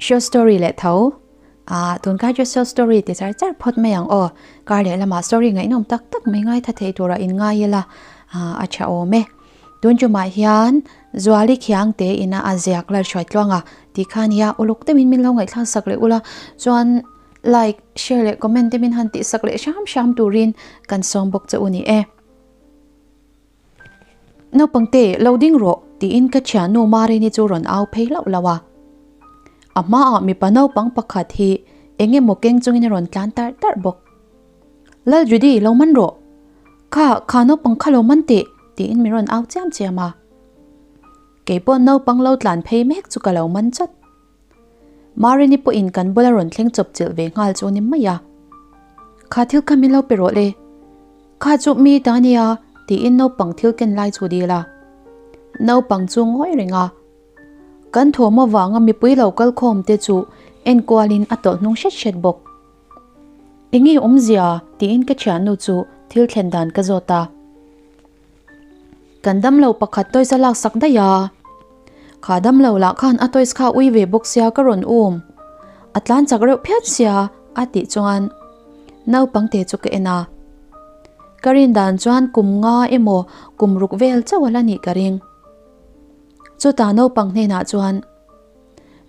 Short story leh tho. Ah, tun kai chu short story ti char char phawt mai ang aw. Kar leh lamah story ngaihnawm tak tak mai ngaitha thei tura in ngai ila ah a tha awm e. Tun tumah hian Zuali Khiang te ina a ziak lal hruai tluang a tih kha nia uluk deuhin min lo ngaihthlak sak leh ula chuan like, share leh comment te min han tih sak leh hram hram turin kan sawm bawk che u ni e. Naupangte, lo ding rawh, tiin ka thiannu Marini chu rawn au phei hlauh lo a. A hmaah mipa naupang pakhat hi eng emaw keng chungin a rawn tlan tarh tarh bawk. Lal Judy, lo man rawh! Kha, kha naupang kha lo man teh, tiin min rawn au chiam chiam a. Kei pawh naupang lo tlan phei mek chu ka lo man chat. Marini pawhin kan bula rawn thleng chawp chilh ve nghal chu ni mai a. Kha thil kha min lo pe rawh le. Kha chu mi ta nia tiin naupang thil ken lai chu dil a. Naupang chu ngawi reng a. Kan thawm avanga mipui lo kal khawm te chu enkualin a tawlh hnung hret hret bawk. Enge awmzia tiin ka thiannu chu thil thlen dan ka zawt a. Kan damlo pakhat toys a laksak daih a. Kha damlo lah khan a toys kha ui ve bawk sia ka rawn um. A tlan chak reuh phian sia a tih chuan naupang te chu ka en a. Ka rin dan chuan kum nga emaw kum ruk vel chauh a la nih ka ring. Chutah naupang hnenah chuan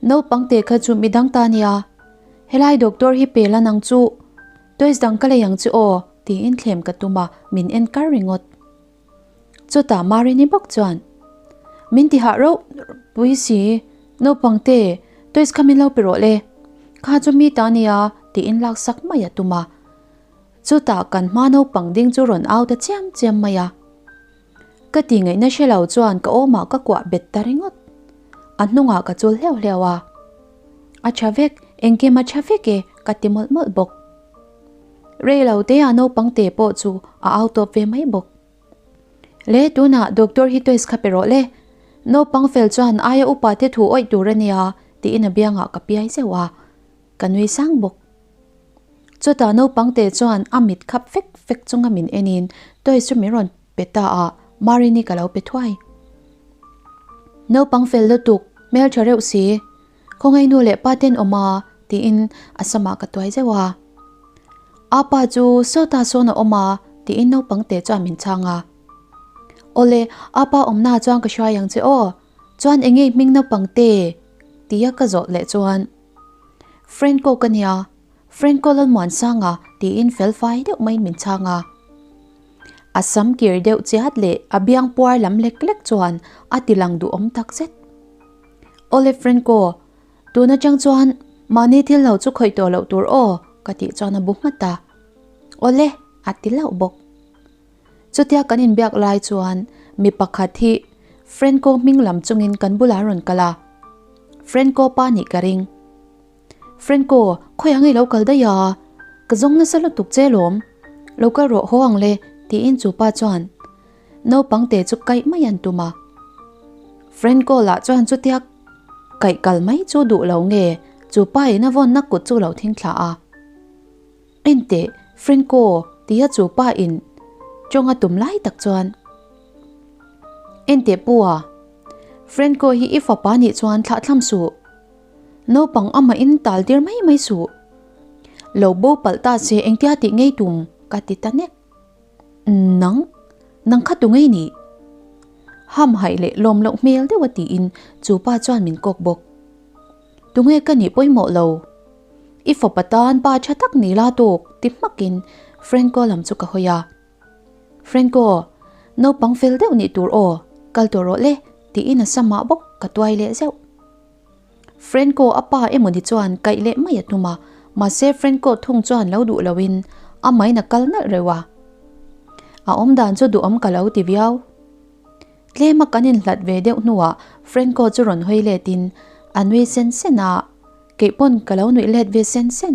naupang te kha chu midang ta nia helai doctor hi pe la nang chu Toys dang ka lei ang chu aw, tiin thlem ka tum a, min en kar ringawt. Chutah Marini bawk chuan, Min ti hah rauh pui si, naupang te, toys kha min lo pe rawh le. Kha chu mi ta nia, tiin lak sak mai a tum a. Chutah kan hma naupang ding chu rawn au ta chiam chiam mai a. Ka ti ngaihna hre lo chuan ka awmah ka kuah bet ta ringawt. A hnungah ka chul hleuh hleuh a. A tha vek, engkim a tha vek e, ka ti mawlh mawlh bawk. Rei lo te a naupang te pawh chu a au tawp ve mai bawk. Le tunah doctor hi toys kha pe rawh le. Naupang fel chuan aia upa te thu awih tur a nia tiin a biangah ka piai zeuh a. Ka nui sang bawk. Chutah naupang te chuan a mit khap fek fek chunga min enin toys chu min rawn pe ta a, Marini ka lo pe thuai. Naupang fel lutuk, hmel tha reuh si, khawngaih nu leh pa ten awm a tiin a samah ka tuai zeuh a. A pa chu sawta sawn a awm a tiin naupang te chuan min chhang a. Awle, a pa awmna chuan ka hruai ang che aw, chuan enge hming naupang te? tia ka zawh leh chuan Franco ka nia, Franco Lalmuansanga tiin fel fai deuh maiin min chhang a. A sam kir deuh chiat leh a biang puar lam lek lek chuan a ti lang duhawm tak zet. Awle Franco, tun atang chuan mahni thil lo chu khawih tawh loh tur aw ka tih chuan a bu nghat a. Awle a ti lauh bawk. Chutia kan inbiak lai chuan mi pakhat hi Franco hming lam chungin kan bulah a rawn kal a. Franco pa nih ka ring. Franco, khawiah nge i lo kal daih a? Ka zawng nasa lutuk che lawm. Lo kal rawh haw ang le, tiin chu pa chuan naupang te chu kaih mai an tum a. Franco lah chuan chutia kaih kal mai chu duh lo nge chu pa in a vawnna kut chu lo thing thla a. Enteh, Franco, tia chu pa in tawng a tum lai tak chuan. Enteh pu a, Franco hi i fapa nih chuan thlah thlam suh. Naupang amah in tal tir mai mai suh. Lo bo palh ta che engtia tih ngei tum ka ti ta nek. Nang, nang kha tu ngei nih? Ham haih leh lawm loh hmel deuh a tiin chu pa chuan min kawk bawk. Tunge ka nih pawimawh lo. I fapa tan pa tha tak ni la tawk ti hmakin Franco lam chu ka hawi a. Franco, naupang fel deuh nih tur aw, kal tawh rawh le tiin a samah bawk ka tuai leh zeuh. Franco a pa emaw ni chuan kaih leh mai a tum a, mahse Franco thung chuan lo duh loin amahin a kal nalh reuh a. A awmdan chu duhawm ka lo ti viau. Tlema kan inhlat ve deuh hnuah Franco chu rawn hawi letin a nui sen sen a, keih pawn ka lo nuih let ve sen sen.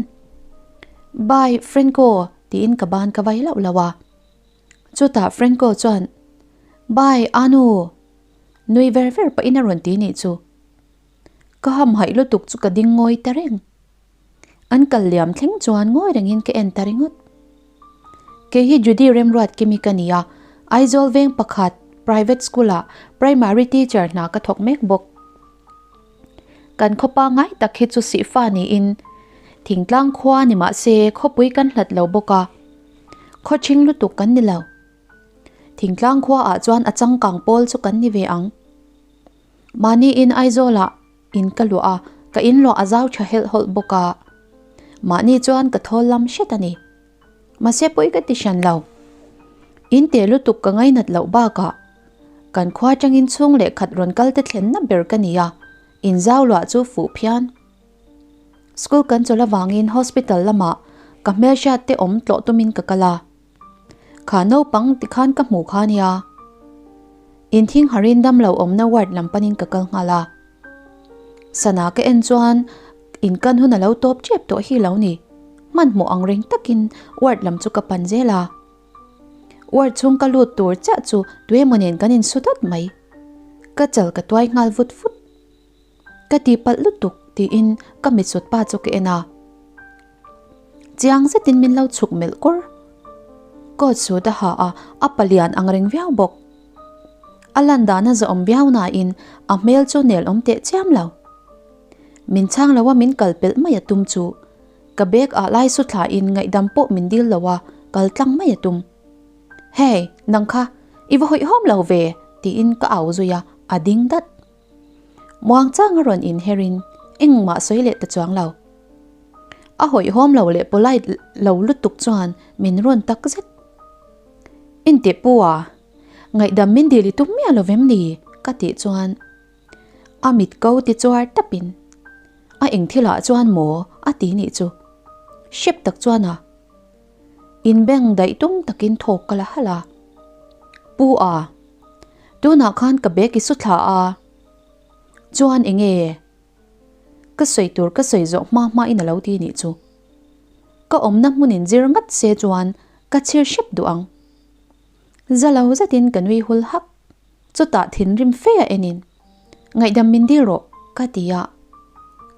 Bye Franco tiin ka ban ka vai lauh lauh a. Chutah Franco chuan Bye Anu! Nui ver ver pahin a rawn ti nih chu. Ka hamhaih lutuk chu ka ding ngawi ta reng. An kal liam thleng chuan ngawi rengin ka en ta ringawt. Kei hi Judy Remruat Kimi ka ni a, Aizawl veng pakhat private school ah primary teacher hna ka thawk mek bawk. Kan khaw pangngai tak hi chu sihfa niin thingtlang khua ni mah se khawpui kan hlat lo bawk a, khaw ṭhing lutuk kan ni lo. Thingtlang khua ah chuan a changkang pawl chu kan ni ve ang. Mahni in Aizawl ah in ka luah a, ka in luah a zau tha helh hawlh bawk a. Mahni chuan ka thawl lam hret a ni. Mahse pawi ka ti hran lo. In teh lutuk ka ngainat loh bakah kan khua tangin chhung leh khat rawn kal te thlenna ber ka ni a, in zau luah chu fuh phian. School kan chawlh avangin hospital lamah ka hmelhriat te awm tlawh tumin ka kal a. Kha naupang tikhan ka hmuh kha nia. Inthing harin damlo awmna ward lam panin ka kal nghal a. Sana ka en chuan in kan hun a lo tawp tep tawh hi lo ni. Hmanhmawh ang reng takin ward lam chu ka pan zel a. Ward chhung ka lut tur chiah chu tuemaw nen kan insu dawt mai. Ka chal ka tuai nghal vut vut. Ka tihpalh lutuk tiin ka mitsut pa chu ka en a. Chiang zetin min lo chhuk melh kawr. Coat suit a ha a, a palian ang reng viau bawk. A lan dan a zawm viau nain a hmel chu nel awm teh chiam lo. Min chhang lo a min kal pelh mai a tum chu ka bag ah lai su thla in ngaihdam pawh min dil lo a kal tlang mai a tum. Hey, nang kha i va hawihhawm lo ve tiin ka au zui a, a ding dat. Muangchang a rawn inher in engmah sawi leh ta chuang lo. A hawihhawm lo leh polite lo lutuk chuan min rawn tak zet. Intih pu a, ngaihdam min dil i tum miah lo vem ni? ka tih chuan a mit ko ti chuar tapin a eng thilah chuan maw a ti nih chu. Hrep tak chuan a inbeng daih tum takin thawk ka la halh a. Pu a, tunah khan ka bag i su thla a, chuan enge? Ka sawi tur ka sawi zawh hma hma in a lo ti nih chu. Ka awmna hmun in zir ngat se chuan ka chhir hrep duh ang. Za lo zetin ka nui hul hak. Chutah thinrim fe a enin, Ngaihdam min dil rawh ka ti a.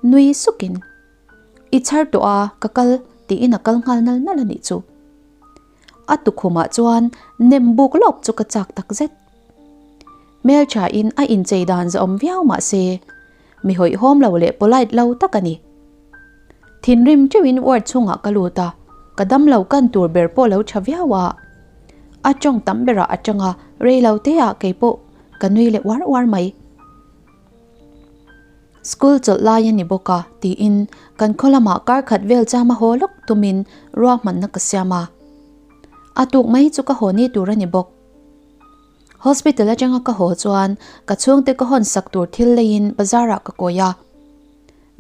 Nui sukin, I chhar tawh a, ka kal tiin a kal nghal nal nal a nih chu. A tukhumah chuan nem buk lawp chu ka chak tak zet. Hmeltha in a inchei dan zawm viau mah se, mi hawihhawm lo leh polite lo tak a ni. Thinrim teuhin ward chhungah ka lut a, ka damlo kan tur ber pawh lo tha viau a. A tawng tam berah a tang a, rei lo te ah kei pawh ka nui leh uar uar mai. School chawlh lai a ni bawk a tiin kan khaw lamah kar khat vel cham a haw lawk tumin ruahmanna ka siam a. A tuk mai chu ka haw ni tur a ni bawk. Hospital atanga ka haw chuan ka chhungte ka hawn sak tur thil leiin bazar ah ka kawi a.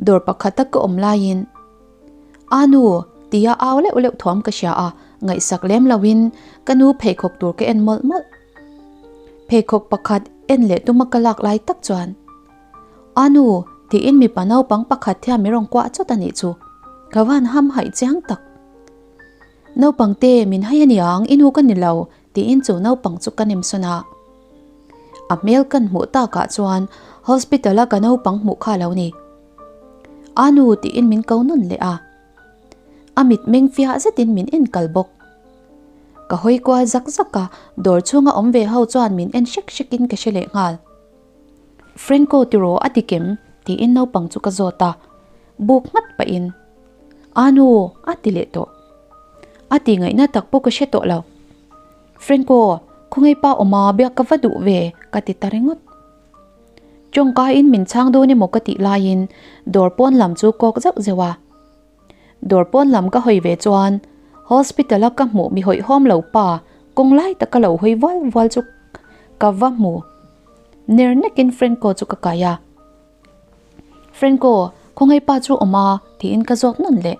Dawr pakhata ka awm laiin A nu tia au leuh leuh thuam ka hria a, ngaihsak lem loin ka nu pheikhawk tur ka en mawlh mawlh. Pheikhawk pakhat en leh tuma ka lak lai tak chuan A nu tiin mipa naupang pakhat hian min rawn kuah chawt a nih chu. Ka van ham haih chiang tak. Naupang te min hai aniang i nu ka ni lo tiin chu naupang chu ka nemsawn a. A hmel kan hmuh takah chuan hospital a ka naupang hmuh kha lo ni. A nu tiin min ko nawn leh a. A mitmeng fiah zetin min en kal bawk. Ka hawi kual zak zak a, dawr chhunga awm ve ho chuan min en hrek hrekin ka hre leh nghal. Franco tiraw a ti kem? tiin naupang chu ka zawt a, buk nghat pahin A nu a ti leh tawh. A ti ngaihna tak pawh ka hre tawh lo. Franco, khawngaih pa awma biak ka va duh ve ka ti ta ringawt. Tawngkain min chhang dawn emaw ka tih laiin dawr pawn lam chu kawk zauh zeuh a. Dawr pawn lam ka hawi ve chuan hospital a ka hmuh mi hawihhawm lo pa kawng lai taka lo hawi vual vual chu ka va hmu. Ner nekin Franco chu ka kai a. Franco, khawngaih pa chu awm a? tiin ka zawt nawn leh.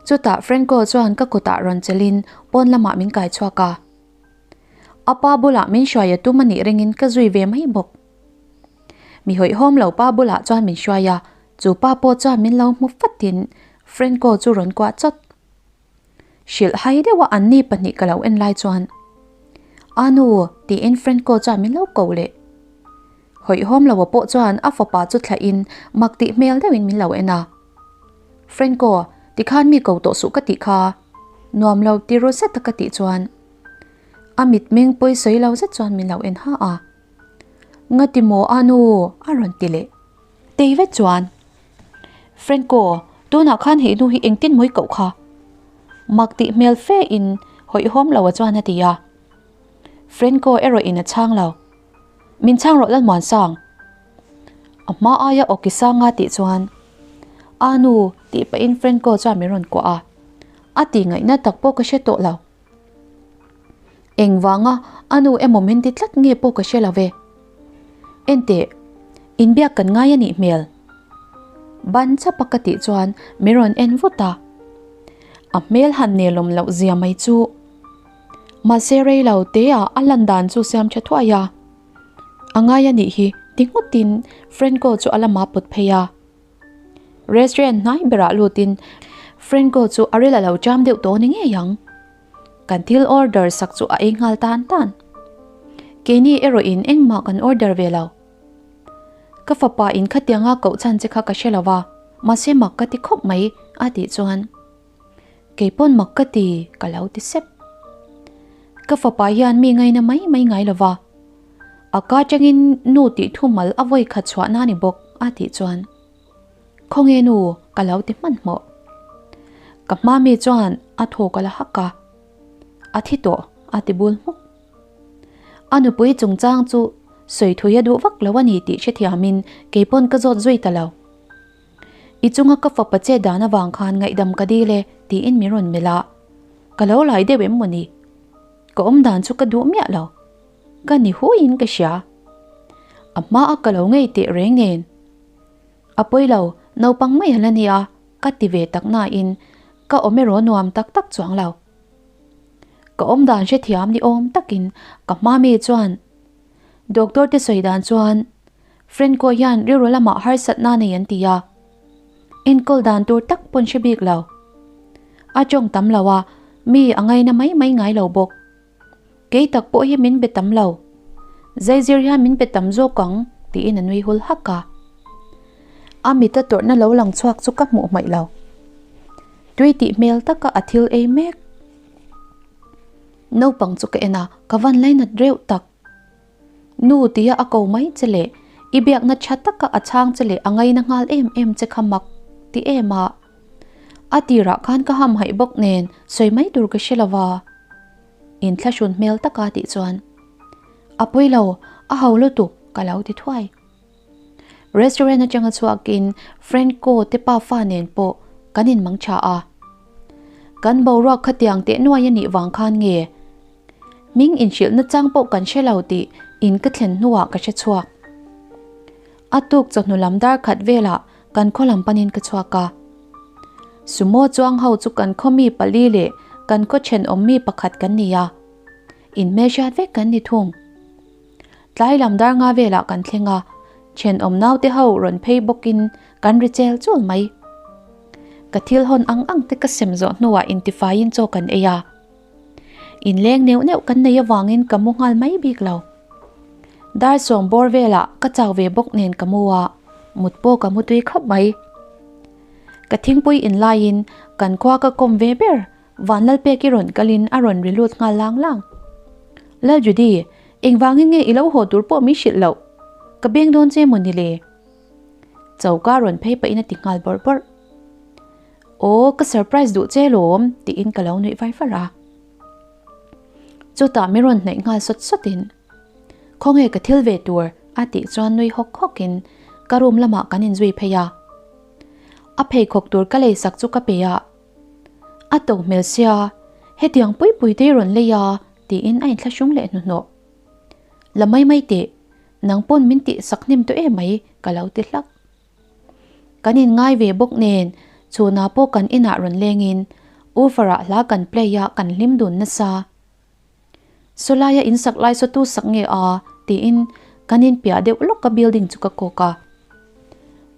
Chutah Franco chuan ka kutah rawn chelhin pawn lamah min kai chhuak a. A pa bulah min hruai a tum a nih ringin ka zui ve mai bawk. Mi hawihhawm lo pa bulah chuan min hruai a, chu pa pawh chuan min lo hmu fatin Franco chu rawn kuah chawt. Hrilh hai deuha anni pahnih ka lo en lai chuan, A nu, tiin Franco chuan min lo ko leh. Hawihhawm loa pawh chuan a fapa chu thlahin mak tih hmel deuhin min lo en a. Franco, tikhan mi ko tawh suh ka tih kha. Nuam lo ti ru zeta ka tih chuan a mitmeng pawi sawi lo zet chuan min lo en ha a. Ngati maw a nu? a rawn ti leh. Tei vet chuan, Franco, tunah khan hei nu hi engtin mawi koh kha? Mak tih hmel fe in hawihhawm lo a chuan a ti a. Franco erawh in a chhang lo. Min chhang rawh Lalmuansang. A hma aia awki sanga tih chuan, A nu, tih pahin Franco chuan min rawn kuah a. A tih ngaihna tak pawh ka hre tawh lo. Engvanga a nu emaw min ti tlat nge pawh ka hre lo ve. Enteh, inbiak kan ngai a nih hmel. Ban chap a ka tih chuan min rawn en vut a. A hmel han nelawm loh zia mai chu. Mahse rei lo te ah a lan dan chu siam tha thuai a. A ngai a nih hi ti ngawtin Franco chu a lamah pawt phei a. Restaurant hnai berah lutin Franco chu a ril a lo cham deuh tawh ni ngei ang. Kan thil order sak chu a ei nghal tan tan. Keini erawh in engmah kan order ve lo. Ka fapa in khatianga koh chhan che kha ka hre lo va, mahse mak ka ti khawp mai a tih chuan kei pawn mak ka ti ka lo ti sep. Ka fapa hian mi ngaina mai mai ngai lo va, a ka tangin nu tih thumal a vawi khat chhuah na ni bawk a tih chuan. Khawnge nu ka lo ti hmanhmawh. Ka hma mi chuan a thaw ka la hak a, a thi tawh a ti bul hmuk. A nupui chungchang chu sawi thui a duh vak lo a ni tih hrethiamin keipawn ka zawt zui ta lo. I chunga ka fapa che dan avang khan ngaihdam ka dil e tiin min rawn melh a, ka lo lai deuh em mawni? Ka awmdan chu ka duh miah lo. Ka ni huiin ka hria. A hmaa ka lo ngei teh reng nen. A pawi lo, naupang mai an la nia, ka ti ve tak nain ka awm erawh nuam tak tak chuang lo. Ka awm dan hrethiam ni awm takin ka hma mi chuan Doctor te sawi dan chuan Franco hian rilru lamah harsatna nei an ti a, enkawl dan tur tak pawn hre bik lo. A tawng tam lo a, mi a ngaina mai mai ngai lo bawk. Kei tak pawh hi min be tam lo. Zaizir hian min be tam zawk ang tiin a nui hul hak a. A mita tawrhna lo lang chhuak chu ka hmuh hmaih lo. Tui tih hmel taka a thil ei mek. Naupang chu ka en a, ka van lainat reuh tak. Nu tia a ko mai che leh i biakna tha taka a chhang che leh a ngaina nghal em em che kha mak ti em a. A tirah khan ka hamhaih bawk nen sawi mai tur ka hre lova. Inthlahrun hmel taka tih chuan a pawi lo, a ho lutuk ka lo ti thuai. Restaurant atanga chhuakin Franco te pafa nen pawh kan inmang tha a. Kan boruak khatiang teh nuai a nih vang khan nge hming inhrilhna chang pawh kan hre lo tih in ka thlen hnuah ka hre chhuak. A tuk chawhnu lam dar khat velah kan khaw lam panin ka chhuak a. Sumo chuang ho chu kan khaw mi pali leh kan khaw thenawm mi pakhat kan ni a, inhmelhriat vek kan ni thung. Tlai lam dar nga velah kan thleng a, thenawm naute ho rawn phei bawkin kan ri chel chul mai. Ka thil hawn ang ang te ka sem zawh hnuah intifaiin chaw kan ei a. Inleng neuh neuh kan nei avangin ka mu nghal mai bik lo. Dar sawm bawr velah ka chau ve bawk nen ka mu a, mut pawh ka mu tui khawp mai. Ka thingpui in laiin kan khua ka kawm ve ber Vanlalpeki rawn kalin a rawn ri lut nghal lang lang. Lal Judy, engvangin nge i lo haw tur pawh min hrilh loh? Ka beng dawn che maw ni le? Choka rawn phei pahin a ti nghal bawrh bawrh. Aw, ka surprise duh che lawm, tiin ka lo nuih var var a. Chutah min rawn hnaih nghal sawt sawtin, Khawnge ka thil ve tur? a tih chuan nui hawk hawkin ka room lamah kan inzui phei a. A pheikhawk tur ka lei sak chu ka pe a. A to hmel sia, hetiang pui pui te i rawn lei a, tiin a inthlahrung leh hnuhnawh. La mai mai teh, nang pawn min tih sak hnem tawh em mai, ka lo ti hlak. Kan inngai ve bawk nen, chhunah pawh kan inah rawn lengin woofer-ah hla kan play a, kan hlim dun nasa. Sawlaia in sak lai saw tu sak nge a? tiin kan inpiah deuh lawk a building chu ka kawk a.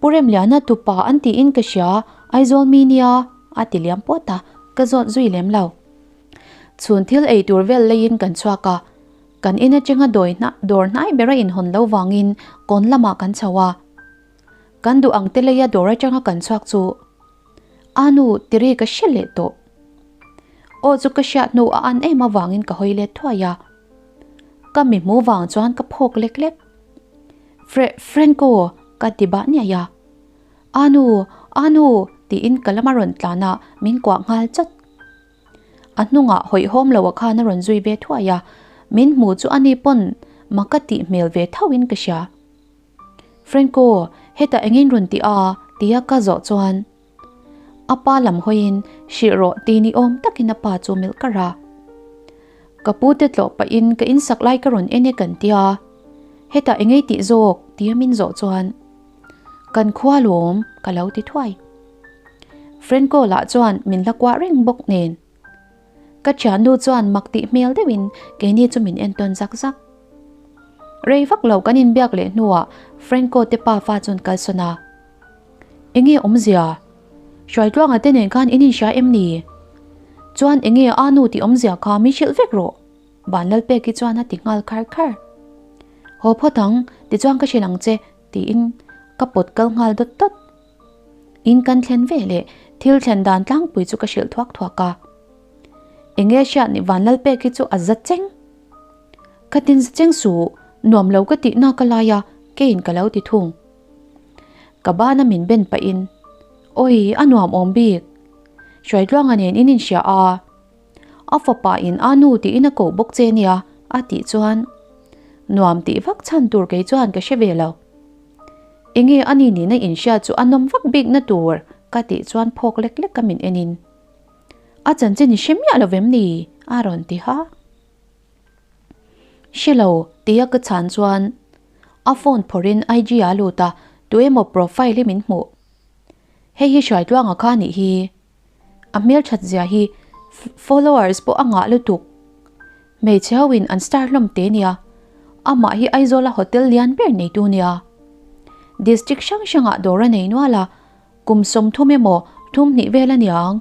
Pu Remliana tupa an tiin ka hria, Aizawl mi nia a ti liam puat a, ka zawt zui lem lo. Chhun thil ei tur vel leiin kan chhuak a, kan in atanga dawi hna dawr hnai bera inhawn lo vangin kawn lamah kan chho a. Kan duh ang te leia dawr atanga kan chhuak chu A nu tiri ka hre leh tawh. Aw chu ka hriat hnu a an em avangin ka hawi let thuai a. Ka mi hmu vang chuan ka phawk lek lek. Fre Franco! Ka ti bah niaih a. Anu! Anu! Tiin ka lama rawn tlan a, min kuah nghal chawt. A hnungah hawihhawm lo a khan a rawn zui ve thuai a, min hmu chu ani pawn mak ka tih hmel ve thauhin ka hria. Franco, hetah engin rawn ti a? tia ka zawh chuan a pa lam hawiin hrilh rawh ti ni awm takin a pa chu melh kar a. Ka pu te tlawh pahin ka insak lai ka rawn en e kan tia, hetah engei tih zawk tia min zawh chuan kan khua lawm ka lo ti thuai. Franco lah chuan min la kuah reng bawk nen. Ka thiannu chuan mak tih hmel deuhin keini chu min entawn zak zak. Rei vak lo kan inbiak leh hnuah Franco te pa fa chuan kalsawn a. Enge awmzia? Hruaitluanga te nen khan in inhria em ni? Chuan enge a nu tih awmzia kha min hrilh vek rawh Vanlalpeki chuan a ti nghal khar khar. Haw phawt ang, tichuan ka hrilh ang che tiin ka pawt kal nghal dawt dawt. In kan thlen ve leh thil thlen dan tlangpui chu ka hrilh thuak thuak a. Enge hriat ni Vanlalpek hi chu a za cheng. Ka tin za cheng suh, nuam lo ka tih nak a lai a, keiin ka lo ti thung. Ka bana min ben pahin, Awi, a nuam awm bik. Hruaitluanga nen in inhria a. A fapa in a nu tiin a koh bawk che nia a tih chuan nuam tih vak chhan tur kei chuan ka hre ve lo. Enge a ni nihna inhria chu a nawm vak bik na tur ka tih chuan phawk lek lek ka min en in a chanchin i hre miah lo vem ni a rawn ti ha. Hre lo tia ka chhan chuan a phone phawrh in IG ah a lut a tuemaw profile hi min hmuh. Hei hi Hruaitluanga kha nih hi. A hmelthat zia hi followers pawh a ngah lutuk. Hmeichhe ho in an star hlawm te nia. Amah hi Aizawl a hotel lian ber neitu nia. District hrang hrang ah dawr a nei nual a, kum 30 emaw 32 vel a niang.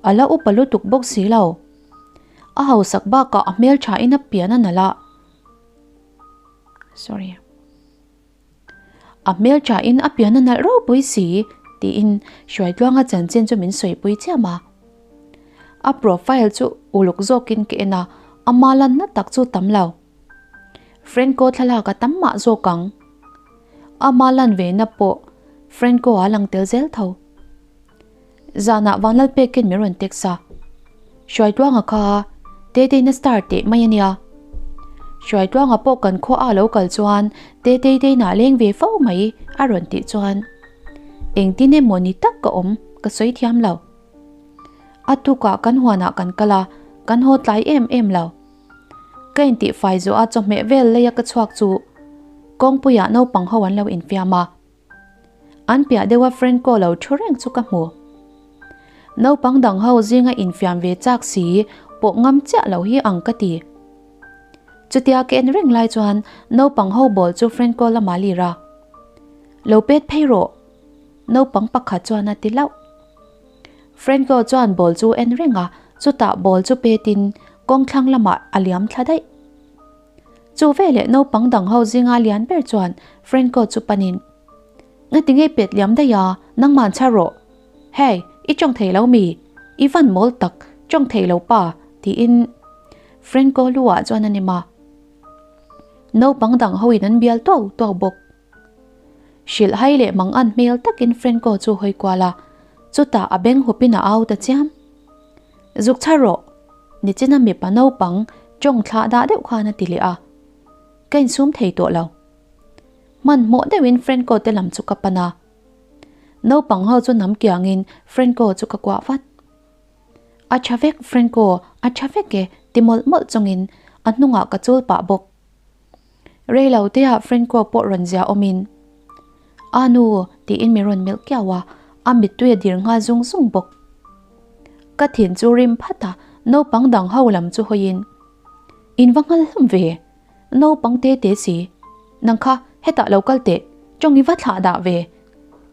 A la upa lutuk bawk si lo. A hausak bakah a hmeltha in a pian a nalh a. Sorry. A hmelthain a pian a nalh ropui si, tiin Hruaitluanga chanchin chu min sawipui chiam a. A profile chu uluk zawkin ka en a, ama lanna tak chu tam lo. Franco thlalak a tam mah zawk ang. Ama lan ve na pawh Franco a lang tel zel tho. Zanah Vanlalpekin min rawn text a, Hruaitluanga kha Teteina star teh mai a nia. Hruaitluanga pawh kan khua a lo kal chuan Tetei teina leng ve fo mai a rawn tih chuan engtin emaw ni tak ka awm ka sawi thiam lo. A tukah kan huanah kan kal a, kan haw tlai em em lo. Ka intihfai zawh a chawhmeh vel leia ka chhuak chu kawngpuiah naupang ho an lo infiam a. An piah deuha Franco lo thu reng chu ka hmu. Naupang dang ho zinga infiam ve chak si pawh ngam chiah lo hi ang ka ti. Chutia ka en reng lai chuan naupang ho ball chu Franco lama lir a. Lo pet phei rawh. Naupang pakhat chuan a ti lauh. Franco chuan ball chu en reng a, chutah ball chu petin kawngthlang lamah a liam thla daih. Chu veleh naupang dang ho zinga lian ber chuan Franco chu panin, Ngati ngei pet liam daih a, nangman chhar rawh. Hey, i tawng thei lo mi? I van mawl tak, tawng thei lo pa, tiin Franco lu ah chuan a nem a. Naupang dang hoin an bial tuau tuau bawk. Hrilh hai leh mang an hmel takin Franco chu hawi kual a, chutah a beng hupin a au ta chiam. Zuk chhar rawh! Nichina mipa naupang tawng thlah dah deuh khan a ti leh a. Ka insum thei tawh lo. Hmanhmawh deuhin Franco te lam chu ka pan a. Naupang ho chu nam kiangin Franco chu ka kuah vat. A tha vek Franco, a tha vek e ti mawlh mawlh chungin a hnungah ka chul pah bawk. Rei lo teah Franco pawh rawn zia awmin, A nu, tiin mi rawn melh kiau a, a mittui a dir nghal zung zung bawk. Ka thin chu rim phat a, naupang dang ho lam chu hawiin, In va nghal hlawm ve, naupang te te si, nang kha hetah lo kal teh, tawng i va thlah dah ve,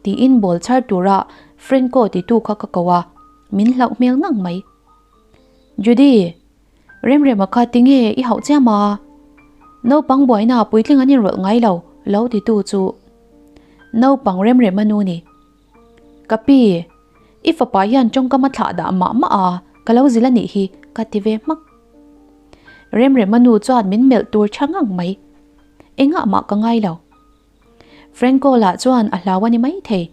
tiin ball chhar tura Franco titu kha ka ko a, min hlauh hmel ngang mai. Judy! Remrema kha tinge i hauh chiam a? Naupang buaina puitling an inrawlh ngai lo, lo titu chu naupang Remrema nu ni. Ka pi, i fapa hian tawngkam a thlah dah mah mah a, ka lo zil a nih hi, ka ti ve hmak. Remrema nu chuan min melh tur tha ngang mai. Engah mah ka ngai lo. Franco lah chuan a hlau a ni maithei.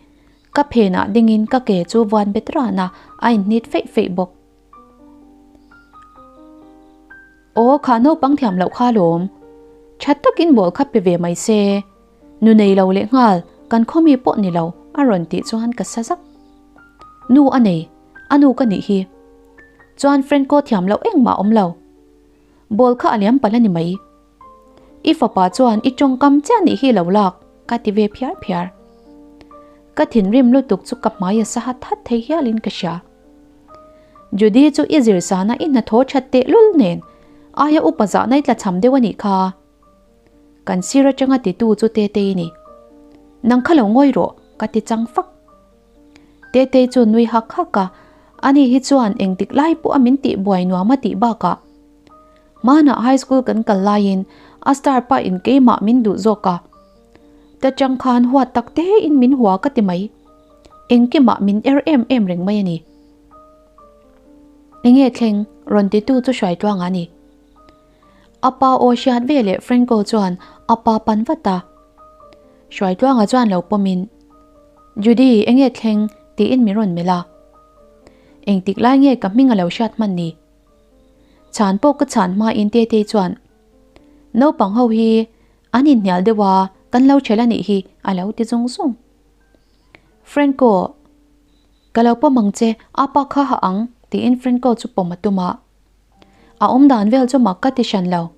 Ka phenah dingin ka ke chu vuan bet ran a, a inhnit feih feih bawk. Aw kha naupang thiam loh kha lawm. Tha takin ball kha pe ve mai se. Nu nei lo leh nghal kan khawmi pawh ni lo a rawn tih chuan ka sa zak. Nu a nei, a nu ka nih hi. Chuan Franco thiam loh engmah awm lo. Ball kha a liam palh a ni mai. I fapa chuan i tawngkam chiah nih hi lo lak ka ti ve phiar phiar. Ka thinrim lutuk chu ka hmai a sa hat hat thei hialin ka hria. Judy chu i zir sana i hnathawh that teh lul nen aia upa zahna i tlachham deuh a nih kha. Kan sir atanga titu chu Tetei a ni. Nang kha lo ngawi rawh ka ti chang fak. Tetei chu nui hak hak a, ani hi chuan engtik lai pawh a min tih buai nuam a tih bakah hmanah high school kan kal laiin a star pa in keimah min duh zawk a. Ta chang khan huat tak te in min hua ka ti mai. Engkimah min er em em reng mai a ni. Enge thleng rawn titu chu hruai tluang a ni. A pa aw hriat ve leh Franco chuan a pa pan vat a. Hruai tluanga chuan lo pawmin, Judy, enge thleng? tiin min rawn melh a. Engtik lai nge ka hming a lo hriat hman ni? Chhan pawh ka chhan hmain Tetei chuan, Naupang ho hi an inhnial deuh a, kan lo ṭhel a nih hi, a lo ti zung zung. Franco, ka lo pawm ang che, a pa kha ha ang, tiin Franco chu pawm a tum a. A awm dan vel chu mak ka ti hran lo.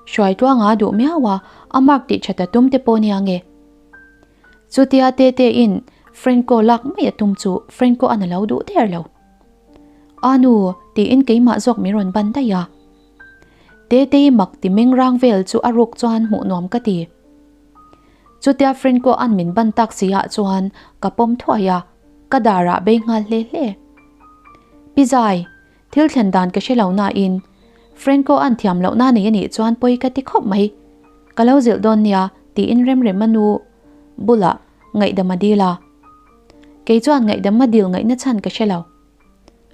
Hruai tluanga duh miau a, a mark tih that a tum te pawh nia nge. Chutia Tete in Franco lak mai a tum chu Franco an a lo duh der lo. A nu, tiin keimah zawk min rawn ban daih a. Tetei mak ti meng rang vel chu a ruk chuan hmuh nuam ka ti. Chutia Franco an min ban tak si ah chuan ka pawm thuai a, ka dar ah bei nghal hle hle. Pi Zai, thil thlen dan ka hre lo nain Franco an thiam loh na nei a nih chuan pawi ka ti khawp mai. Ka lo zilh dawn nia tiin Remrema nu bulah ngaihdam a dil a. Kei chuan ngaihdam a dil ngaihna chhan ka hre lo.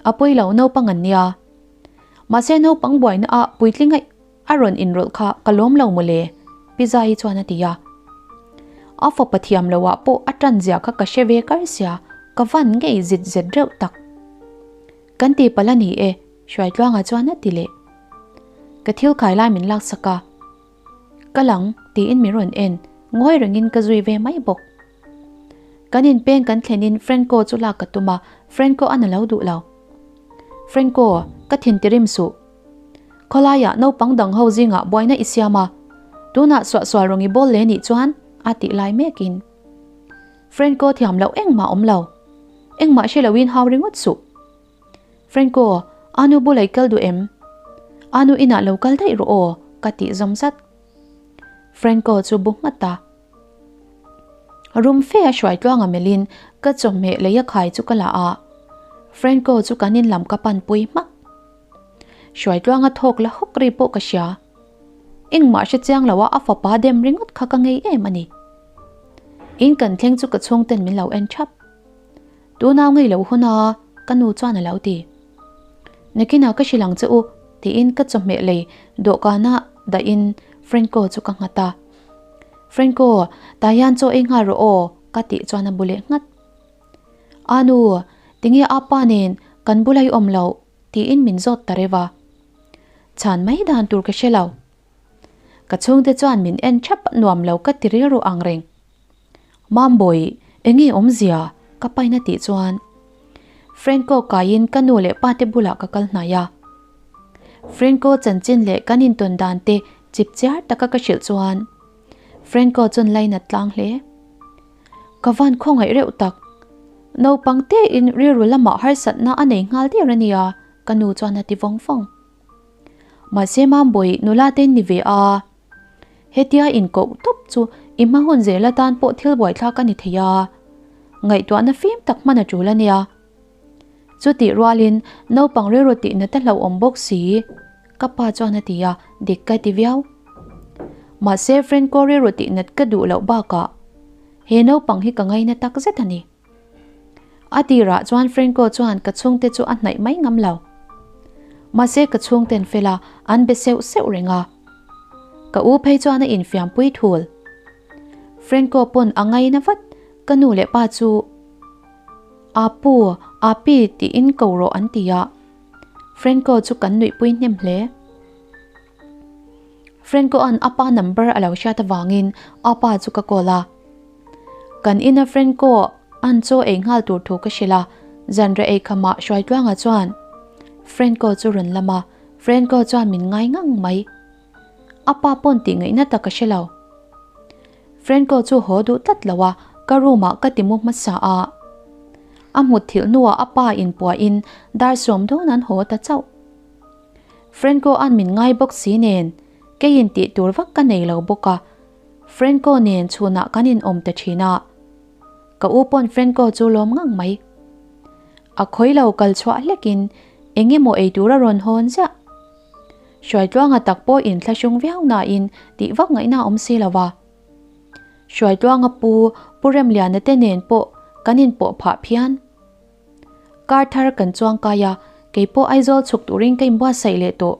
A pawi lo naupang an nia. Mahse naupang buaina ah puitling a A rawn inrawlh kha ka lawm lo mawle, Pi Zaii chuan a ti a. A fapa thiam loh ah pawh a tan zia kha ka hre ve kar sia, ka van ngei zit zet reuh tak. Kan ti palh a ni e, Hruaitluanga chuan a ti leh. Ka thil khai lai min laksak a. Ka lang tiin min rawn en, ngawi rengin ka zui ve mai bawk. Kan inpeng kan thlenin Franco chu lak ka tum a, Franco a na lo duh lo. Franco, ka thin tirim suh. Khawlaiah naupang dang ho zingah buaina i siam a, tunah suahsual rawn i bawl leh nih chuan a tih lai mekin. Franco thiam loh engmah awm lo. Engmah hre loin hau ringawt suh. Franco, Anu bula i kal duh em? Anu inah lo kal daih rawh aw, ka tih zawm zat. Franco chu bu nghat a. Rum fe a hruai tluanga melhin ka chawhmeh lei a khai chu ka la a. Franco chu kan in lam ka pan pui hmak. Hruai tluanga thawk la hawk ri pawh ka hria. Engmah hre chiang lo a a fapa dem ringawt kha ka ngei em a ni. In kan thleng chu ka chhungten min lo en thap. Tunau ngei lo hun a, ka nu chuan a lo ti. Nakinah ka hrilh ang che u tiin ka chawhmeh lei dawhkana dahin Franco chu ka nghat a. Franco, tah hian chaw ei nghal rawh aw ka tih chuan a bu leh nghat. A nu, tinge a pa nen kan bula i awm loh? tiin min zawt ta reuh a. Chhan mai dan tur ka hre lo. Ka chhungte chuan min en thap nuam lo ka ti rilru ang reng. Mambawi, enge awmzia? ka pain a tih chuan Franco kaiin ka nu leh pa te bulah ka kal hnai a. Franco chanchin leh kan intawn dan te chip chiar taka ka hrilh chuan Franco chuan lainat tlang hle. Ka van khawngaih reuh tak. Naupang tein rilru lamah harsatna a nei nghal der a nia, ka nu chuan a ti vawng vawng. Mahse Mambawi nula te ni ve a, hetia inkoh tawp chu i hma hun zel atan pawh thil buaithlak a ni thei a, ngaihtuahna fim tak hman a tul a nia. Chutih rualin naupang rilru tihna te hlauhawm bawk si, ka pa chuan a ti a, dik ka ti viau. Mahse Franco rilru tihnat ka duh loh bakah he naupang hi ka ngaina tak zet a ni. A tirah chuan Franco chuan ka chhungte chu a hnaih mai ngam lo. Mahse ka chhungten fela an be seuh seuh reng a. Ka u phei chuan a infiampui thul. Franco pawn a ngaina vat, ka nu leh pa chu Apu, Api tiin ko rawh an ti a. Franco chu kan nuihpui hnem hle. Franco-a'n a pa number a lo hriat avangin a pa chu ka call a. Kan ina Franco an chaw ei nghal tur thu ka hrilh a, zanriah ei khamah Hruaitluanga chuan Franco chu rawn lam a, Franco chuan min ngai ngang mai. A pa pawn tih ngaihna tak ka hre lo. Franco chu haw duh tlat lo a, ka room ah ka ti mu hmasa a. A hmut thilh hnuah a pa inpuahin dar sawm dawn an haw ta chauh. Franco an min ngai bawk si nen, keiin tih tur vak ka nei lo bawk a, Franco nen chhunah kan inawm ta thin a. Ka u pawn Franco chu lawm ngang mai. A khawi lo kal chhuah hlekin eng emaw ei tur a rawn hawn ziah. Hruaitluanga tak pawh inthlahrung viau nain tih vak ngaihna a awm si lo va. Hruaitluanga pu Pu Remliana te nen pawh kan inpawh phah phian. Kar thar kan chuang kai a, kei pawh Aizawl chhuk turin ka inbuatsaih leh tawh.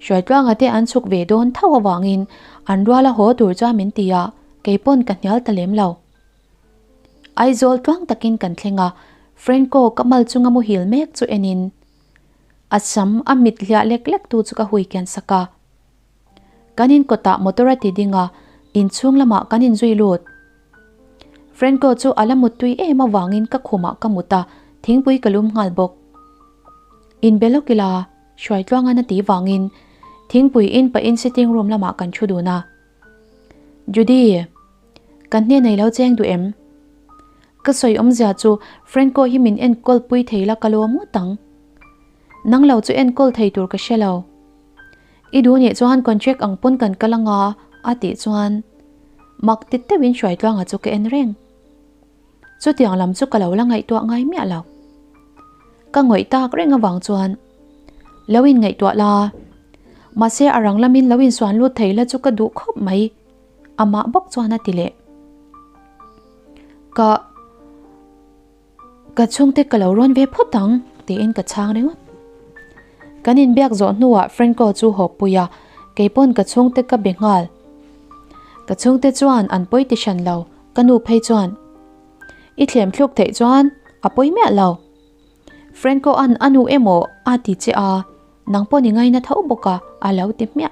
Hruaitluanga te an chhuk ve dawn tho avangin an rual a haw tur chuan min ti a, kei pawn ka hnial ta lem lo. Aizawl tluang takin kan thleng a, Franco ka mal chunga muhil mek chu enin a sam a mit hliah lek lek tu chu ka hui kian sak a. Kan in kawtah motor a ti ding a, inchhung lamah kan inzui lut. Franco chu a la muttui em avangin ka khumah ka mut a, thingpui ka lum nghal bawk. Inbe lawk ila, Hruaitluangan a tih vangin thingpui in pahin sitting room lamah kan thu dun a. Judy, kan hnenah i lo cheng duh em? Ka sawi awmzia chu Franco hi min enkawl pui thei la ka lawm ngawt ang. Nang lo chu enkawl thei tur ka hre lo. I duh nih chuan contract ang pawn kan kal anga a tih chuan mak ti deuhin Hruaitluanga chu ka en reng. Chutiang lam chu ka lo la ngaihtuah ngai miah lo. Ka ngawih tak reng avang chuan lo in ngaihtuah la, mahse a rang lamin lo insuan lut thei la chu ka duh khawp mai amah bawk chuan a ti leh. Ka Ka chhungte ka lo rawn ve phawt ang tiin ka chhang ringawt. Kan inbiak zawh hnuah Franco chu haw pui a, kei pawn ka chhungte ka be nghal. Ka chhungte chuan an pawi ti hran lo, ka nu phei chuan I thlem thluk theih chuan a pawi miah lo. Franco an a nu emaw a ti che a, nang pawn i ngaina tho bawk a a lo ti hmiah.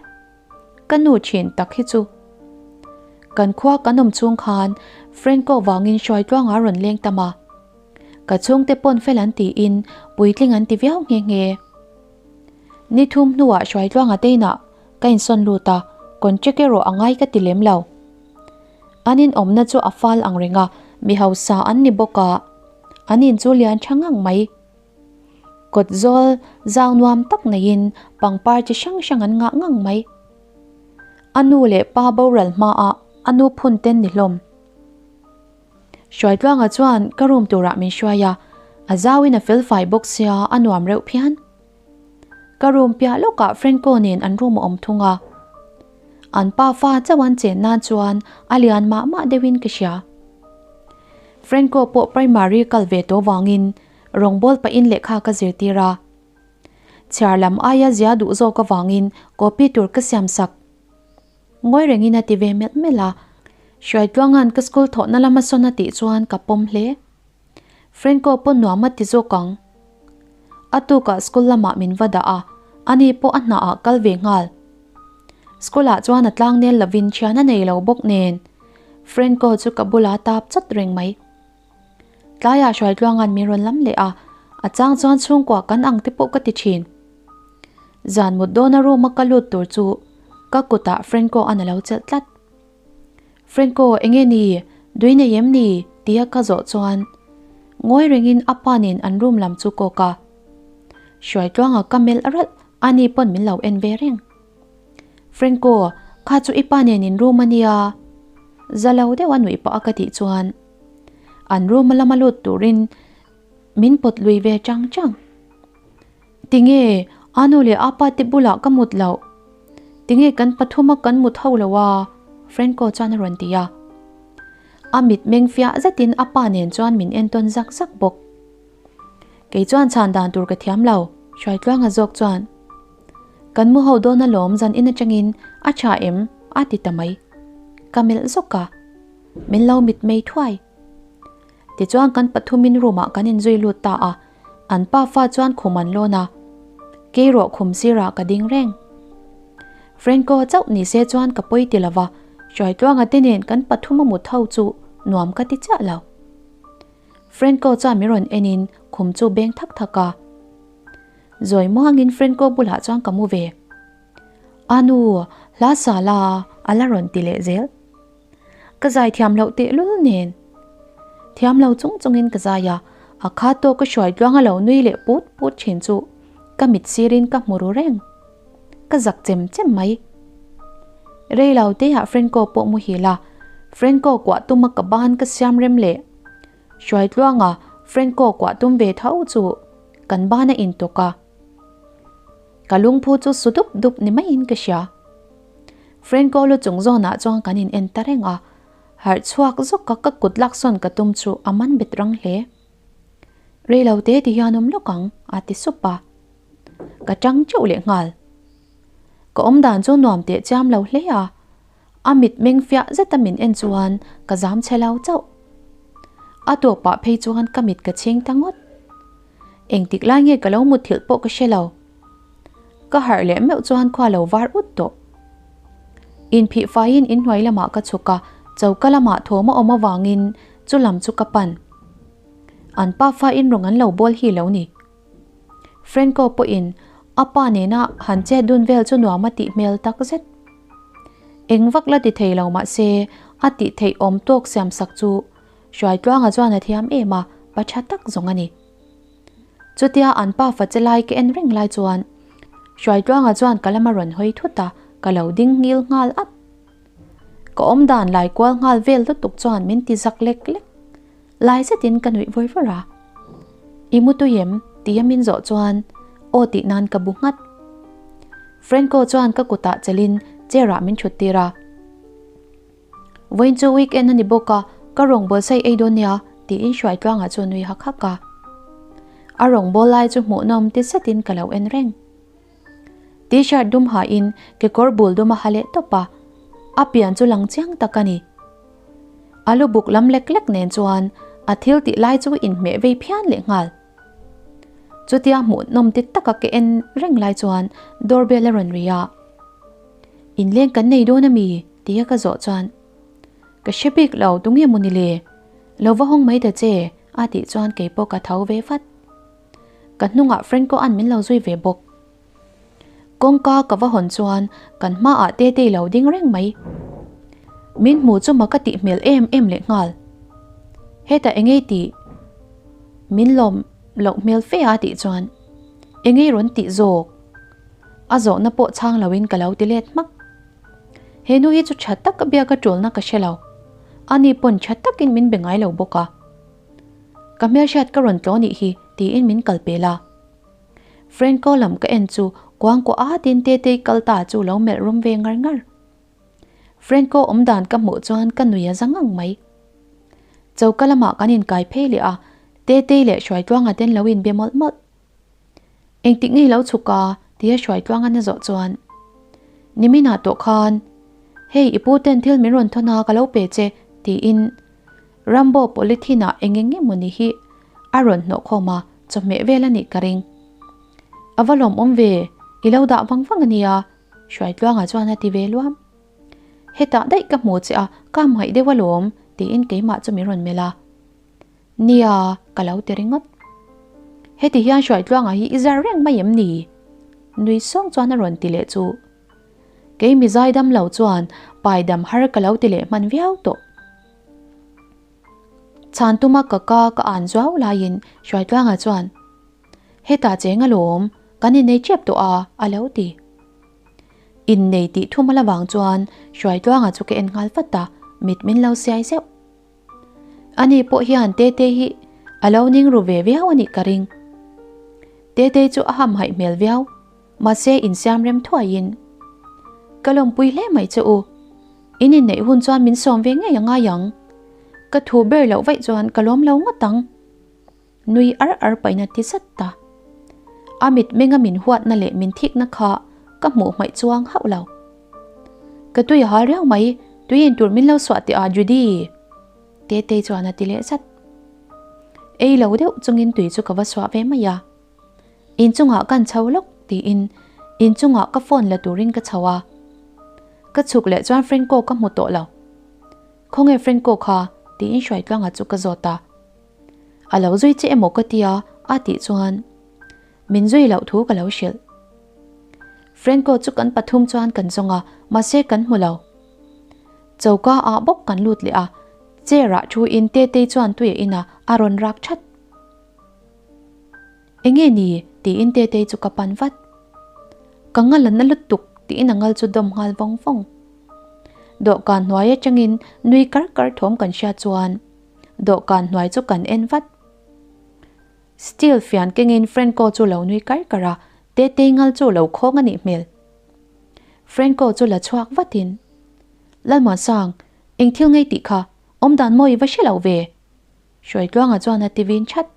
Ka nu thin tak hi chu. Kan khua kan awm chhung khan Franco vangin Hruaitluanga rawn leng tam a. Ka chhungte pawn fel an tiin puitling an ti viau nghe nghe. Ni thum hnuah Hruaitluanga te inah ka insawn lut a, contract erawh a ngai ka ti lem lo. An inawmna chu a fal ang reng a, mi hausa an ni bawk a, an in chu lian tha ngang mai. Kawt zawl zau nuam tak neiin pangpar chi hrang hrang an ngah ngang mai. A nu leh pa boral hmaah a nu phun ten ni hlawm. Hruaitluanga chuan ka room turah min hruai a, a zauin a felfai bawk sia a nuam reuh phian. Ka room piah lawkah Franco nen an room a awm thung a. An pa fa chauh an chen nan chuan a lian mah mah deuhin ka hria. Franco pawh primary kal ve tawh vangin Rawngbâwl pahin lehkha ka zirtir a. Chhiar lam aia zia duh zawk avangin copy tur ka siam sak. Ngawi rengin a ti ve melh melh a. Hruaitluanga'n ka school thawhna lama sawn a tih chuan ka pawm hle. Franco pawn nuam a ti zawk ang. A tukah school lamah min va dah a, ani pawh a hnaah kal ve nghal. School ah chuan a tlangnel lovin thian a nei lo bawk nen Franco chu ka bulah tap chawt reng mai. Tlaiah Hruaitluanga'n min rawn lam leh a, a chang chuan chhungkua kan ang te pawh ka ti thin. Zan mut dawna room a ka lut tur chu ka kutah Franco an a lo chelh tlat. Franco, enge ni? Dui nei em ni? tia ka zawh chuan ngawi rengin a pa nen an room lam chu kawk a. Hruaitluanga ka melh ralh, ani pawn min lo en ve reng. Franco, kha chu i pa nen in room a nia. Za lo deuh a nuih pah a ka tih chuan an room lama lut turin min pawt lui ve chang chang. Tinge a nu leh a pa te bulah ka mut loh? Tinge kan pathuma kan mut ho lo a? Franco chuan a rawn ti a. A mit meng fiah zetin a pa nen chuan min entawn zak zak bawk. Kei chuan chhan dan tur ka thiam lo, Hruaitluanga zawk chuan. Kan mu ho dawn alawm zan in atangin a tha em? a ti ta mai. Ka melh zawk a. Min lo mitmei thuai. Tichuan kan pathumin room ah kan inzui lut ta a, an pafa chuan khum an lawn a, keirawh khum sirah ka ding reng. Franco chauh ni se chuan ka pawi ti lova, Hruaitluanga te nen kan pathum a mut ho chu nuam ka ti chiah lo. Franco chuan min rawn en in khum chu beng thak thak a. Zawi muangin Franco bulah chuan ka mu ve. A nu, hla sa la a la rawn ti leh zel. Ka zai thiam loh tehlul nen. Thiam lo chung chungin ka zai a, a kha tawk ka hruai tluang a lo nui leh put put thin chu ka mit sirin ka hmu ru reng. Ka zak chem chem mai. Rei lo te ah Franco pawh muhil a, Franco kuah tum a ka ban ka siam rem leh. Hruai tluang a Franco kuah tum ve tho chu kan ban a intawk a. Ka lungphu chu su dup dup ni maiin ka hria. Franco lu chung zawnah chuan kan in en ta reng a, harh chhuak zawk a ka kut lak sawn ka tum chu a man bet rang hle. Rei lo te ti hian awm lawk ang a ti sup a. Ka tang teuh leh nghal. Ka awm dan chu nuam teh chiam lo hle a, a mit meng fiah zet a min en chuan ka zam chhe lo chauh. A tawpah phei chuan ka mit ka chhing ta ngawt. Engtik lai nge ka lo mutthilh pawh ka hre lo. Ka harh leh meuh chuan khua lo var ut tawh. Inphih faiin inhnuai lamah ka chhuk a, choka lamah thawm a awm avangin chu lam chu ka pan. An pafa in rawng an lo bawl hi lo ni. Franco pawhin a pa nena han chet dun vel chu nuam a tih hmel tak zet. Eng vak la ti thei lo mahse a tih theih awm tawk siam sak chu Hruaitluanga chuan a thiam em a, pa tha tak zawng a ni. Chutia an pa fa che lai ka en reng lai chuan Hruaitluanga chuan ka lama rawn hawi thut a, ka lo ding ngil nghal at. Ka awm dan lai kual nghal vel lutuk chuan min ti zak lek lek. Lai zetin ka nuih vawr vawr a. I mu tui em? tia min zawh chuan aw tih nan ka bu nghat. Franco chuan ka kutah chelin chair ah min thut tir a. Vawiin chu weekend a ni bawk a, ka rawngbâwl saih ei dawn nia, tiin Hruaitluanga chu a nui hak hak a. A rawngbâwl lai chu hmuhnawm ti zetin ka lo en reng. T-shirt dum hain kekawr bul dum a ha leh tawp a, a pian chu lang chiang tak a ni. A lu buk lam lek lek nen chuan a thil tih lai chu inhmeh vei phian leh nghal. Chutia hmuhnawm ti taka ka en reng lai chuan doorbell a rawn ri a. Inleng kan nei dawn a mi? Tia ka zawh chuan, Ka hre bik lo, tunge maw ni le? Lo va hawng mai ta che, a tih chuan kei pawh ka tho ve vat. Ka hnungah Franco-a'n min lo zui ve bawk. Kawngka ka va hawn chuan kan hmaah Tetei lo ding reng mai. Min hmu chu mak a tih hmel em em leh nghal. Hetah engei tih? Min lawm loh hmel fe a tih chuan, Engei rawn tih zawk? A zawhna pawh chhang loin ka lo ti let hmak. He nu hi chu tha tak a biak a tulna ka hre lo. Ani pawn tha takin min be ngai lo bawk a. Ka hmelhriat ka rawn tlaw nih hi tiin min kal pel a. Franco lam ka en chu kuangkuah atin Tetei kal ta chu lo melh rum ve ngar ngar. Franco awm dan ka hmuh chuan ka nui a za ngang mai. Choka lamah kan inkai phei leh a, Tetei leh Hruaitluanga ten lo inbe mawlh mawlh. Engtik ngei lo chhuk a? tia Hruaitluangan a zawh chuan, Niminah tawh khan, hei i pu ten thil min rawn thawn a ka lo pe che, tiin Rambo polythene ah eng eng emaw ni hi a rawn hnawh khawm a, chawhmeh vel a nih ka ring. A va lawmawm ve, i lo dah vang vang a nia, Hruaitluanga chuan a ti ve luam. Hetah daih ka hmu che a, ka hmangaih deuh alawm, tiin keimah chu min rawn melh a. Nia, ka lo ti ringawt. Heti hian Hruaitluanga hi i zar reng mai em ni? Nui sawng chuan a rawn ti leh chu. Kei mi zaidam lo chuan pai dam har ka lo ti leh hman viau tawh. Chhan tuma ka ka ka an zuau laiin Hruaitluanga chuan, Hetah cheng alawm, kan innei tep tawh a, a lo ti. Innei tih thum a la vang chuan Hruaitluanga chu ka en nghal vat a, mit min lo siai zeuh. Ani pawh hian Tetei hi a lo ning ru ve viau a nih ka ring. Tetei chu a hamhaih hmel viau, mahse insiam rem thuaiin, Ka lawmpui hle mai che u. In inneih hun chuan min sawm ve ngei a ngai ang. Ka thu ber loh vaih chuan ka lawm lo ngawt ang. Nui ar ar paihna ti zat ta. A mitmenga min huatna leh min thikna kha ka hmuh hmaih chuang hauh lo. Ka tui a hal riau mai, tui in tur min lo suah teh a Judy. Tetei chuan a ti leh zat. Ei lo deuh chungin tui chu ka va suah ve mai a. Inchungah kan chho lawk tiin inchungah ka phone la turin ka chho a. Ka chhuk leh chuan Franco ka hmu tawh lo. Khawnge Franco kha? tiin Hruaitluanga chu ka zawt a. A lo zui che emaw ka tia a tih chuan min zui loh thu ka lo hrilh. Franco chu kan pathum chuan kan zawng a, mahse kan hmu lo. Choka ah bawk kan lut leh a, chair ah thu in Tetei chuan tui a in a, a rawn rak that. Enge ni? tiin Tetei chu ka pan vat. Ka ngal a na lutuk tiin a ngal chu dawm nghal vawng vawng. Dawhkan hnuai atangin nui kar kar thawm kan hriat chuan dawhkan hnuai chu kan en vat. Steel fian kengin Franco chu lo nui kar kar a, Tetei ngal chu lo khawng a nih hmel. Franco chu la chhuak vatin, Lalmuansang, eng thil ngei tih kha awmdan mawi va hre lo ve? Hruaitluanga chuan a ti vin that.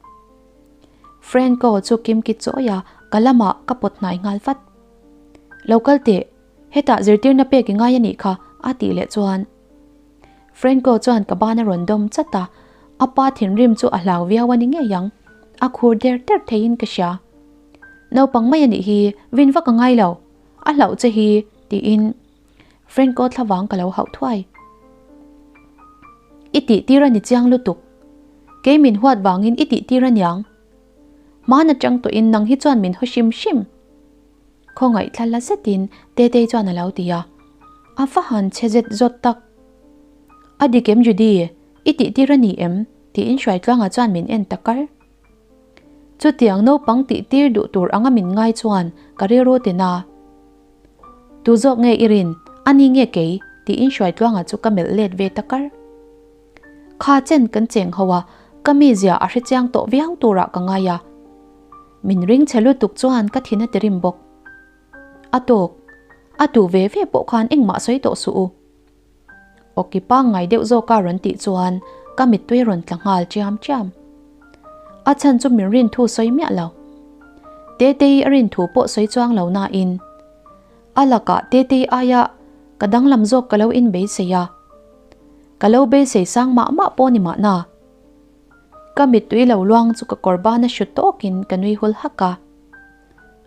Franco chu kimki chawi a, ka lamah ka pawt hnai nghal vat. Lo kal teh, hetah zirtirna pek i ngai a nih kha, a tih leh chuan. Franco chuan ka ban a rawn dawm chat a, a pa thinrim chu a hlau viau a ni ngei ang, a khur der der theiin ka hria. Naupang mai a nih hi, vin vak a ngai lo, a hlauh che hi, tiin Franco thlavang ka lo hauh thuai. I tih tir a ni chiang lutuk. Kei min huat vangin i tih tir a niang. Hmaan atang tawhin nang hi chuan min haw hrim hrim. Khawngaih thla la zetin Tetei chuan a lo ti a. A va han chhe zet zawt tak. A dik em Judy? I tih tir a ni em? tiin Hruaitluanga chuan min en ta kar. Chutiang naupang tih tir duh tur anga min ngai chuan ka rilru tin a. Tu zawk nge i rin? A ni nge kei? tiin Hruaitluanga chu ka melh let ve ta kar. Kha chen kan cheng ho a, ka mizia a hrechiang tawh viau turah ka ngai a. Min ring chhe lutuk chuan ka thin a ti rim bawk. A tawk, a tu ve ve pawh khan engmah sawi tawh suh u. Awki pangngai deuh zawka rawn tih chuan ka mittui rawn tla nghal chiam chiam. A chhan chu min rin thu sawi miah lo. Tetei a rin thu pawh sawi chuang lo nain a lakah Tetei aia ka danglam zawk ka lo inbeisei a. Ka lo beisei sang mah mah pawh ni mahna. Ka mittui lo luang chu ka kawr bana hru tawkin ka nui hul hak a.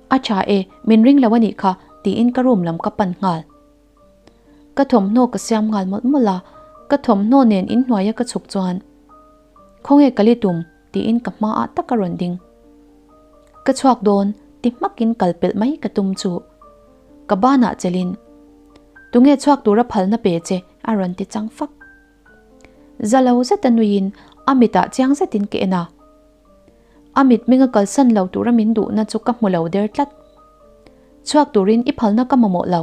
A tha e, min ring lo a nih kha tiin ka room lam ka pan nghal. Ka thawmhnaw ka siam nghal mawlh mawlh a, ka thawmhnaw nen inhnuaia ka chhuk chuan Khawnge ka li tum? tiin ka hmaah tak a rawn ding. Ka chhuak dawn ti hmakin kal pelh mai ka tum chu ka banah chelin Tunge chhuak tura phalna pe che? a rawn ti chang fak. Za lo zeta nuiin a mitah chiang zetin ka en a. A mitmenga kalsan lo tura min duhna chu ka hmu lo der tlat. Chhuak turin i phalna ka mamawh lo.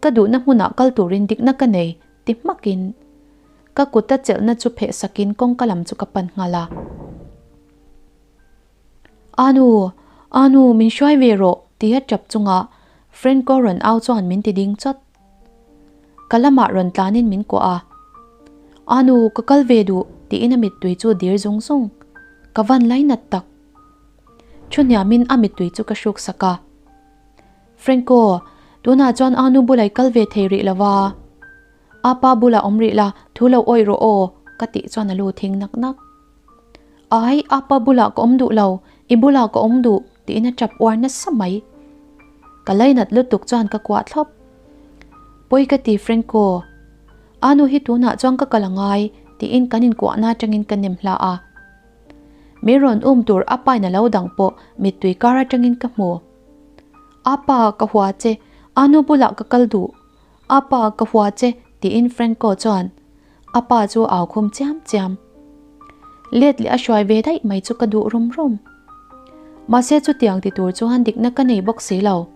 Ka duhna hmunah kal turin dikna ka nei ti hmakin ka kuta chelhna chu pheh sakin kawngka lam chu ka pan nghal a. Anu! Anu! Min hruai ve rawh! tia tap chunga Franco rawn au chuan min ti ding chawt. Ka lamah rawn tlanin min kuah a. Anu! Ka kal ve duh! tiin a mittui chu dir zung zung. Ka van lainat tak. Thu hniamin a mittui chu ka hruk sak a. Franco, tunah chuan Anu bulah i kal ve thei rih lo va, Apa bulah awm rih la, thu lo awih rawh aw, ka tih chuan a lu thing nak nak. Ai, Apa bulah ka awm duh lo, i bulah ka awm duh, tiin a tap uar nasa mai. Ka lainat lutuk chuan ka kuah thlawp. Pawi ka ti Franco, Anu hi tunah chuan ka kal a ngai, tiin kan inkuahna atangin ka nem hla a. Mi rawn um tur a pain a lo dang pawh mittui kar atangin ka hmu. Apa, ka hua che, Anu bulah ka kal duh. Apa, ka hua che, tiin Franco chuan a pa chu a au khum chiam chiam. Let leh a hruai ve daih mai chu ka duh rum rum. Mahse chutiang ti tur chuan dikna ka nei bawk si lo.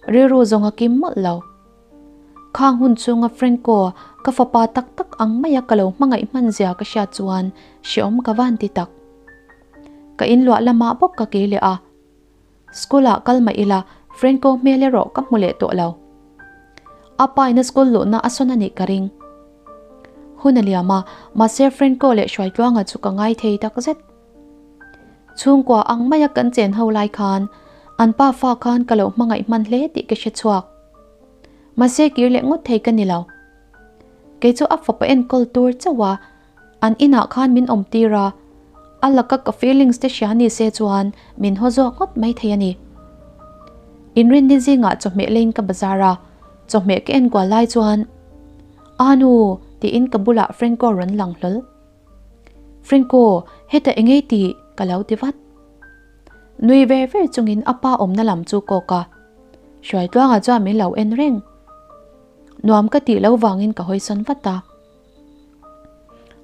Rilru zawng a kim mawlh lo. Khang hun chhunga Franco ka fapa tak tak ang maia ka lo hmangaih hman zia ka hriat chuan hreawm ka van ti tak. Ka inluah lamah bawk ka kir leh a. School ah kal mah ila Franco hmel erawh ka hmu leh tawh lo. A pa ina school luhna a sawn a nih ka ring. Hun a liam a, mahse Franco leh Hruaitluanga chu ka ngai thei tak zet. Chhungkua ang maia kan chen ho lai khan an pa fa khan ka lo hmangaih hman hle tih ka hre chhuak. Mahse kir leh ngawt thei ka ni lo. Kei chu a fapa enkawl tur chauh a. An inah khan min awm tir a, a laka ka feelings te hria ni se chuan min haw zawk ngawt mai thei a ni. Inrinni zingah chawhmeh leiin ka bazar a, chawhmeh ka enkual lai chuan, Anu! tiin ka bulah Franco rawn lang hlawl. Franco, heta engei tih ka lo ti vat. Nui ver ver chungin a pa awmna lam chu kawk a, Hruaitluanga chuan min lo en reng. Nuam ka tih lo vangin ka hawisawn vat a.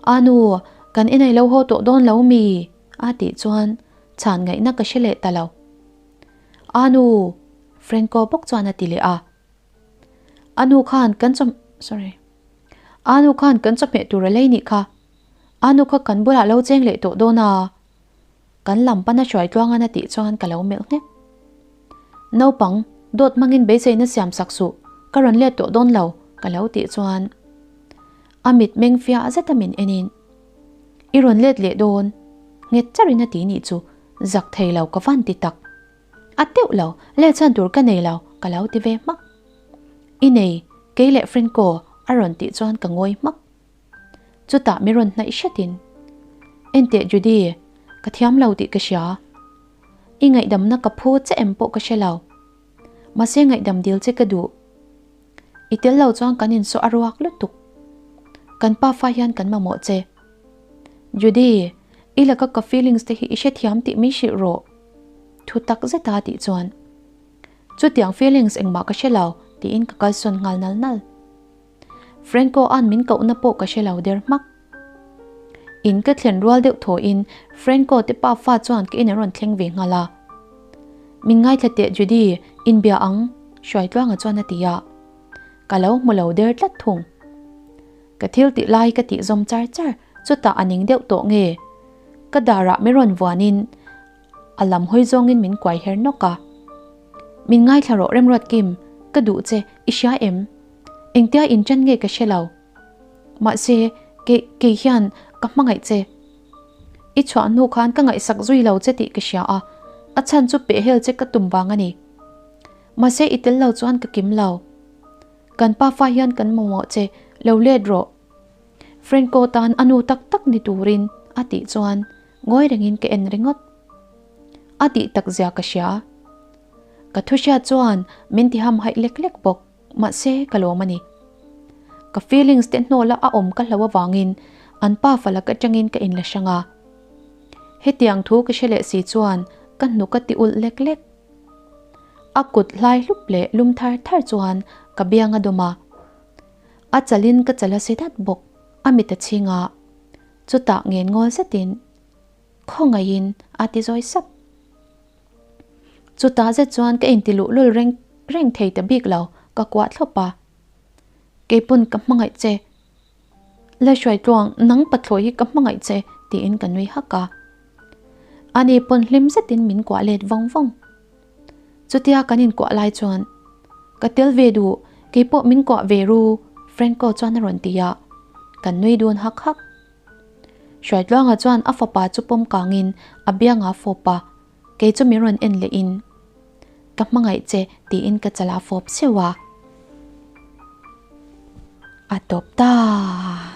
A nu, kan inei lo haw tawh dawn lo mi? a tih chuan chhan ngaihna ka hre leh ta lo. A nu, Franco bawk chuan a ti leh a. A nu khan kan chaw sorry. A nu khan kan chawhmeh tur a lei nih kha. A nu kha kan bulah lo cheng leh tawh dawn a. Kan lam pana hruai tluangan a tih chuan ka lo melh nghek. Naupang, dawt hmangin beiseina siam sak suh, ka rawn let tawh dawn lo, ka lo tih chuan a mit meng fiah zeta min enin, I rawn let leh dawn, nghet charin a ti nih chu, zak thei lo ka van ti tak. A teuh lo, let chhan tur ka nei lo, ka lo ti ve hmak. I nei, kei leh Frenco a rawn tih chuan ka ngawi hmak. Chutah mi rawn hnaih hretin, Enteh Judy, ka thiam lo tih ka hria. I ngaihdamna ka phu che em pawh ka hre lo. Mahse ngaihdam dil che ka duh. I tel lo chuan kan insawh a ruak lutuk. Kan pafa hian kan mamawh che. Judy, i laka ka feelings te hi i hrethiam tih min hrilh rawh. Thu tak zeta tih chuan, Chutiang feelings engmah ka hre lo, tiin ka kalsawn nghal nal nal. Franco an min kohna pawh ka hre lo der hmak. In ka thlen rual deuh thawhin Franco te pa fa chuan ka in a rawn thleng ve nghal a. Min ngaithla teh Judy, inbia ang, Hruaitluanga chuan a ti a. Ka lo hmu lo der tlat thung. Ka thil tih lai ka tih zawm char char, chutah a ning deuh tawh nge? Ka darah min rawn vuanin a lam hawi zawngin min kuai her nawk a. Min ngaithla rawh Remruatkim, ka duh che, i hria em? Engtia in ṭan nge ka hre lo. Mahse, kei, kei hian ka hmangaih che. I chhuah hnu khan ka ngaihsak zui lo che tih ka hria a, a chhan chu pehhel che ka tum vang a ni. Mahse, i tel lo chuan ka kim lo. Kan pafa hian kan mamawh che, lo let rawh. Franco tan a nu tak tak ni turin a tih chuan ngawi rengin ka en ringawt. A tih tak zia ka hria. Ka thu hriat chuan min ti hamhaih lek lek bawk. Mahse, ka lawm a ni. Ka feelings te hnawla a awm ka hlo avangin an pa falak atangin ka inla hrang a. Hetiang thu ka hre leh si chuan ka hnuk a ti ulh lek lek. A kut hlai hlup leh lum thar thar chuan ka biang a dawm a. A chalin ka chal a si dat bawk, a mit a chhing a. Chutah ngen ngawl zetin khawngaihin a ti zawi sap. Chutah zet chuan ka inti luhlul reng reng thei ta bik lo, ka kuah thlawp a. Keipawn ka hmangaih che. La hruai tluang, nang pathlawi hi ka hmangaih che, tiin ka nui hak a. Ani pawn hlim zetin min kuah let vawng vawng. Chutia kan inkuah lai chuan, Ka tel ve duh, keipawh min kuah ve ru, Franco chuan a rawn ti a. Kan nui dun hak hak. Hruaitluanga chuan a fapa chu pawm kangin a bianga fawp a, kei chu min rawn en lehin, Ka hmangaih che tiin ka chala fawp cheu a. A tawp ta.